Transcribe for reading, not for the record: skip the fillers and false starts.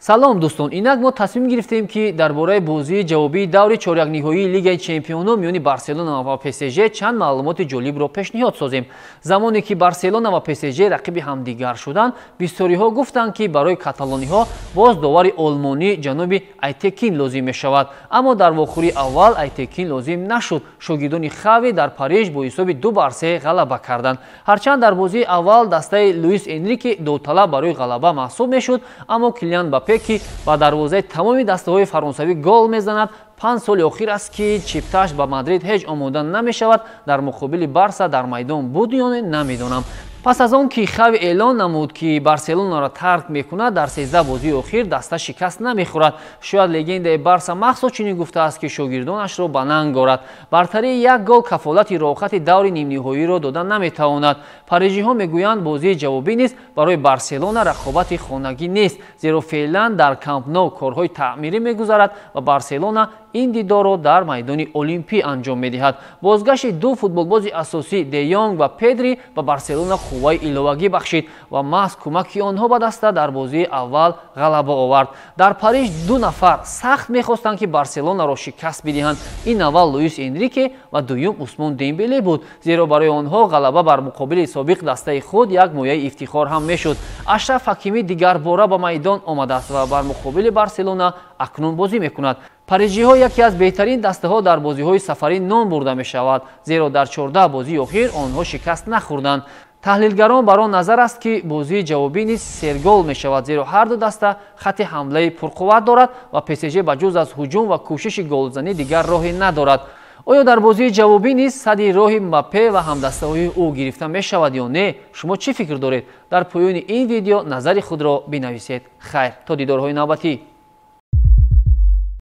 Салом дӯстон, инак мо тасмим гирифтем, ки дар бораи бозии ҷавобии даври чорякниҳоии Лигаи чемпионон миёни Барселона ва ПСЖ чанд маълумоти ҷолибро пешниҳод созем. Замоне ки Барселона ва ПСЖ рақиби ҳамдигар шуданд, бисёриҳо гуфтанд, ки барои каталониҳо боз довари олмонӣ ҷаноби Айтекин лозим мешавад. Аммо дар вохӯрии аввал Айтекин лозим нашуд. Шогирдони Хави дар Париж бо ҳисоби 2-3 ғалаба карданд. Ҳарчанд дар бозии аввал дастаи Луис Энрике довталаб барои ғалаба маҳсуб мешуд, аммо Килиан Мбаппе, ки ба дарвозаи тамоми дастаҳои фаронсавӣ гол мезанад, 5 соли охир аст, ки чипташ ба Мадрид ҳеҷ омода намешавад, дар муқобили Барса дар майдон буд ё не, намедонам. Пас аз он ки Хави эълон намуд, ки Барселонаро тарк мекунад, дар 13 бозии охир даста шикаст намехӯрад. Шояд легендаи Барса махсус чунин гуфтааст, ки шогирдонашро ба нанг орад. Бартарии як гол кафолати роҳхати даври нимниҳоиро дода наметавонад. Парижиҳо мегӯянд, бозии ҷавобӣ низ барои Барселона рақобати хонагӣ нест, зеро феълан дар Камп Ноу корҳои таъмирӣ мегузарад ва Барселона ин дидорро дар майдони Олимпӣ анҷом медиҳад. Бозгашти ду футболбози асосӣ, Де Йонг ва Педри, ба Барселона қувваи иловагӣ бахшид ва маҳз кӯмаки онҳо ба даста дар бозии аввал ғалаба овард. Дар Париж ду нафар сахт мехостанд, ки Барселонаро шикаст бидиҳанд. Ин аввал Луис Энрике ва дуюм Усмон Дембеле буд, зеро барои онҳо ғалаба бар муқобили собиқ дастаи худ як мояи ифтихор ҳам мешуд. Ашраф Ҳакимӣ дигарбора ба майдон омадааст ва бар муқобили Барселона акнун бозӣ мекунад. Парижиҳо яке аз беҳтарин дастаҳо дар бозиҳои сафарӣ ном бурда мешавад, зеро дар 14 бозии охир онҳо шикаст нахӯрданд. Таҳлилгарон бар он назар аст, ки бозии ҷавобӣ низ сергол мешавад, зеро ҳарду даста хатти ҳамлаи пурқувват дорад ва ПСЖ ба ҷуз аз ҳуҷум ва кӯшиши голзанӣ дигар роҳе надорад. Оё дар бозии ҷавобӣ низ сади роҳи Мбаппе ва ҳамдастаҳои ӯ гирифта мешавад ё не? Шумо чӣ фикр доред? Дар поёни ин видео назари худро бинависед. Хайр, то дидорҳои навбатӣ.